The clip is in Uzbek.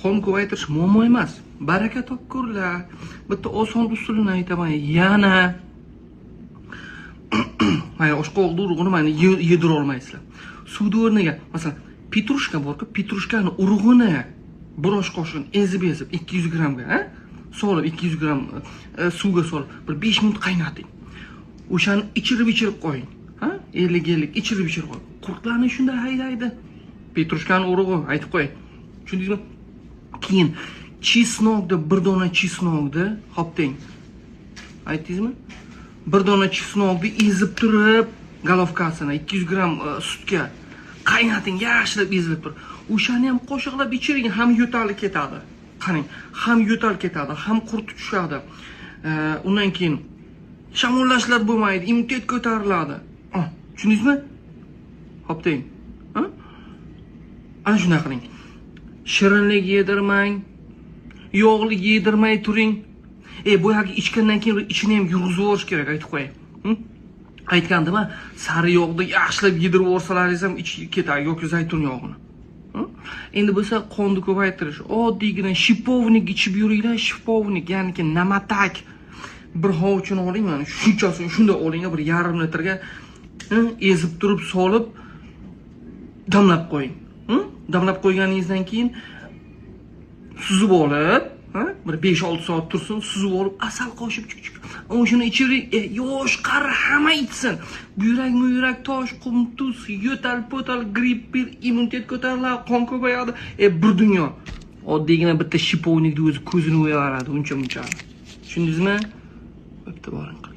Qon ko'paytirish muammo emas, baraka topkurlar. Bitta oson usulini aytaman yana. Mana, oshqovoqni urug'ini mana yedira olmaysizlar. Suvni o'rniga, masalan, петрушка borku, петрушка ni urug'ini bir osh qoshiqni ezib ezib 200 grammga, ha, solib, 200 gramm suvga solib, bir 5 minut qaynating. O'shani ichirib ichirib qo'ying, ha, 50 50 ichirib ichirib qo'ying. Qurtlarni shunday haydaydi петрушка ni urug'i, aytib qo'ying, tushundingizmi? Keyin чеснок ni, bir dona чеснок ni hopdeng, aytdingizmi? Bir dona чеснок ni ezib turib, головка sini 200 gramm sutga qaynating, yaxshilab ezilib turib, o'shani ham qoshiqlab ichiring. Ham yo'tali ketadi, qarang, ham yo'tal ketadi, ham qurt tushadi. Undan keyin shamollashlar bo'lmaydi, immunitet ko'tariladi. Ah, tushundingizmi? Hopdeng. Ha? Ana shunday qiling. Shirinlik yedirmang, yog'li yedirmay turing. Boyagi ichgandan keyin ichini ham yurg'izib yuborish kerak, aytib qo'yay. Aytgandim, a, sari yog'ni yaxshilab yedirib yuborsalaringiz ham ichi ketadi yoki zaytun yog'ini. Endi bo'lsa qonni ko'paytirish. Oddiygina шиповник ichib yuringlar, шиповник, ya'niki namatak. Bir hovuchini oling, mana shunchasini shunday olinglar, 1,5 litrga, ezib turib solib damlab qo'ying. Damlab qo'yganingizdan keyin suzib olib, ha, bir 5-6 soat tursin, suzib olib, asal qo'shib chuk chuk. O'shani ichiring, yosh, qari hamma ichsin. Buyrak, muyrak, tosh, qum, tuz, yo'tal, po'tal, gripp, bir immunitet ko'tariladi, qon ko'payadi. Bir dunyo. Oddiygina bitta шиповник ni o'zi ko'zini o'yaveradi uncha muncha. Tushundingizmi? Bo'pti, boring.